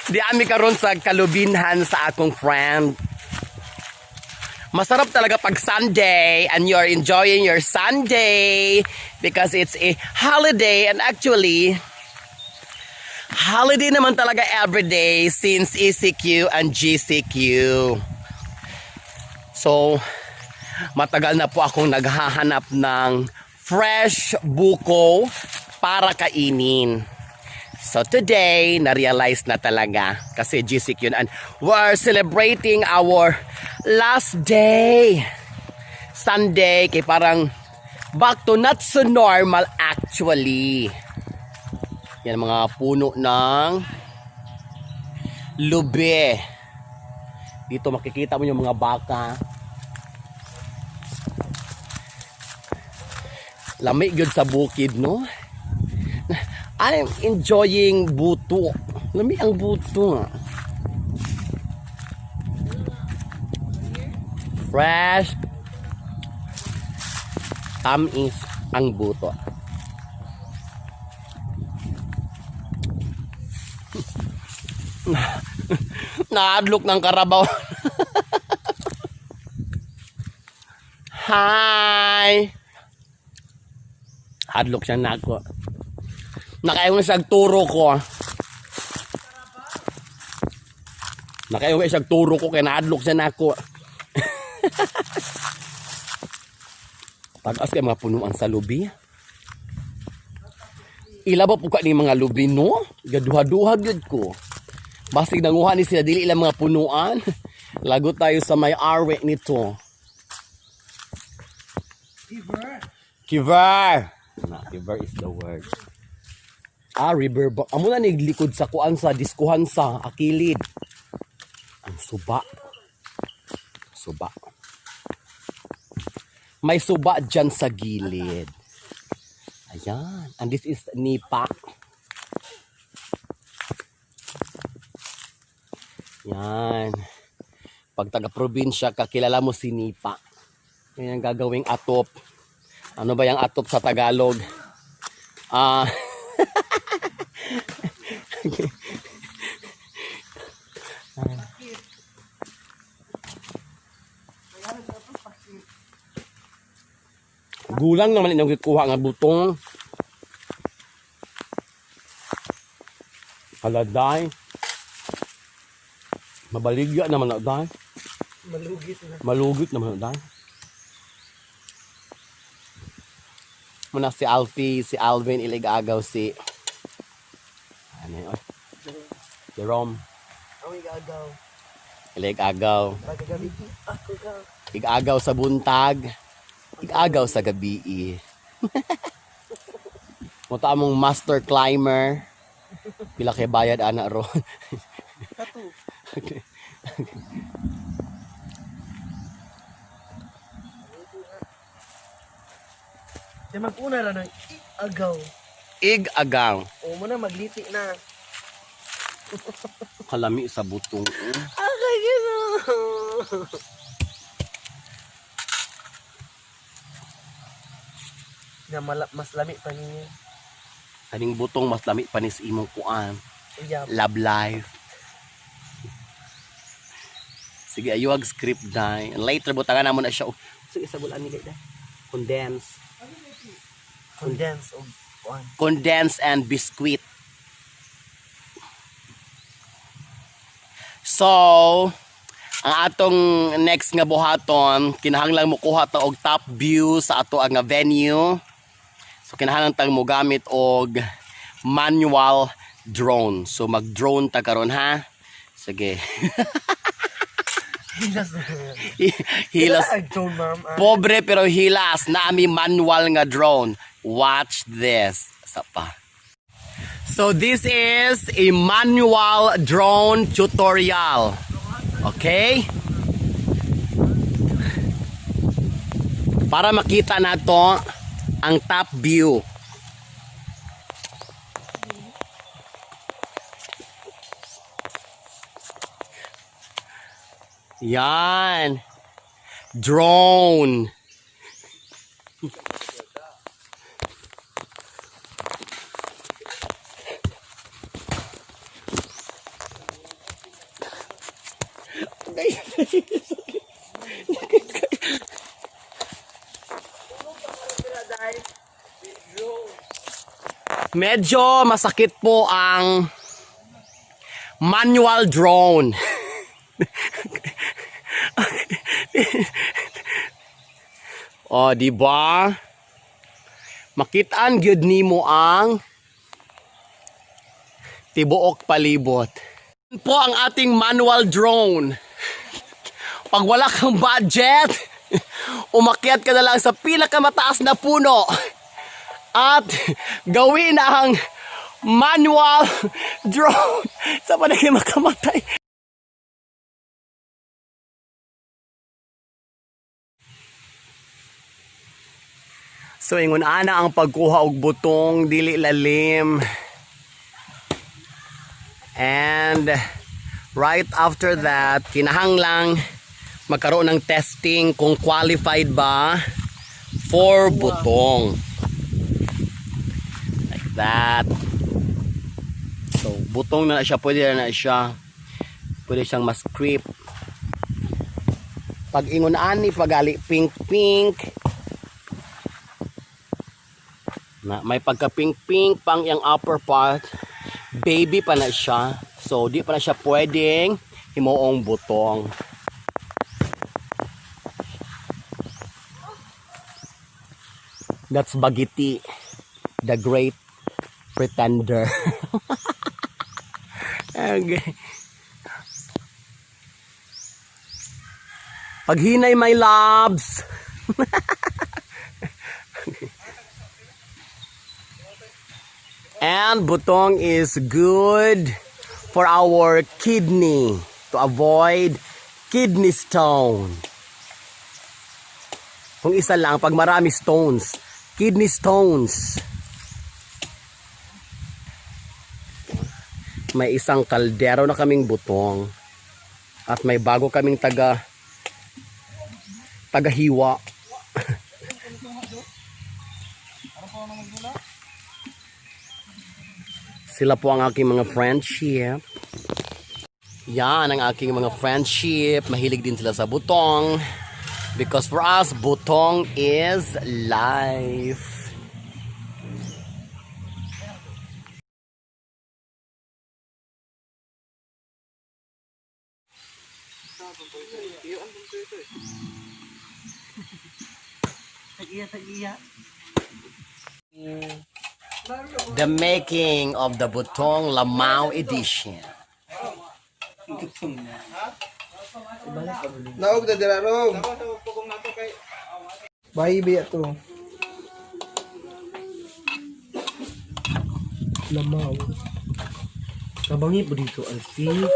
Di ami karon sa kalubinhan sa akong friend. Masarap talaga pag Sunday and you're enjoying your Sunday because it's a holiday, and actually holiday naman talaga everyday since ECQ and GCQ. So, matagal na po akong naghahanap ng fresh buko para kainin. So today, na-realize na talaga kasi GCQ and we're celebrating our last day. Sunday, kay parang back to not so normal actually. Yan ang mga puno ng lube. Dito makikita mo yung mga baka. Lami gyud sa bukid, no? I'm enjoying buto. Lami ang buto. Fresh. Tamis ang buto. Naadlok ng karabaw. Hi! Hadlok siya nako. Nakaingon siya turo ko. Nakaingon siya turo ko kay naadlok siya nako. Tagas kay mga punuan sa lubi. Ila ba po ka ni mga lubi, no? Gaduha-duha gyud ko. Basig nanguha ni sila dili ilang mga punuan. Lagot tayo sa may arwe nito. River. Kiver. Na, kiver is the word. Ah, river ba? Amo na niglikod sa kuan sa diskuhan sa akilid. Ang suba. Suba. May suba dyan sa gilid. Ayan. And this is nipa. Yan. Pag taga-probinsya ka, kilala mo si nipa. Yan ang gagawing atop. Ano ba yung atop sa Tagalog? Ah. Gulang naman inyong gikuha nga butong. Haladay. Mabaligya naman na day. Malugit na. Malugit naman na day. Muna si Alfie, si Alvin, ilig-agaw si ano yun? Jerome, Ang igagaw. ilig-agaw. Pagkagabi. Ako ka. Igagaw sa buntag, igagaw sa gabi. Muta among master climber. Pila kay bayad ana ron. Kato. Okay. Siya mag-una ra ng igagaw. Igagaw. O mo na magliti na. Kalami sa butong. Akay gino. Na mala, mas lami pa niya. Kaning butong mas lami panis imong kuan. Uyab. Love life. Sige, ayuwag script dai. Later butangan na mo na siya. Oh, sige, sa bulan ni day. Condense. Condense og kuan. Condense and biscuit. So, ang atong next nga buhaton, kinahanglan mo kuha ta og top view sa ato ang nga venue. So kinahanglan tang mo gamit og manual drone. So mag-drone ta karon, ha. Sige. Hilas na. Hilas. Ang drone, ma'am. Ah. Pobre pero hilas na ami manual nga drone. Watch this. Sa pa. So this is a manual drone tutorial. Okay? Para makita nato ang top view. Yan. Drone. Sakit. Sakit. Medyo masakit po ang manual drone. Oh, di ba? Makitaan gyud nimo ang tibuok palibot. Yan po ang ating manual drone. Pag wala kang budget, umakyat ka na lang sa pinakamataas na puno at gawin ang manual drone sa panagin makamatay. So ingon ana ang pagkuha og butong dili lalim. And right after that, kinahanglang magkaroon ng testing kung qualified ba for butong. Like that. So butong na siya, pwede na siya. Pwede siyang mas-creep. Pag ingon ani pagali pink pink. Na may pagka pink pink pang iyang upper part. Baby pa na siya. So di pa na siya pwedeng himuong butong. That's Bagiti, the great pretender. Okay. Paghinay, my loves. And butong is good for our kidney to avoid kidney stone. Kung isa lang, pag marami stones, kidney stones. May isang kaldero na kaming butong. At may bago kaming tagahiwa. Sila po ang aking mga friendship. Yan ang aking mga friendship. Mahilig din sila sa butong. Because for us, butong is life. Tagiya, tagiya. The making of the Butong Lamao edition. Naog na dira rong. Bayi biya to. Lamaw. Kabangi po dito, Alfie.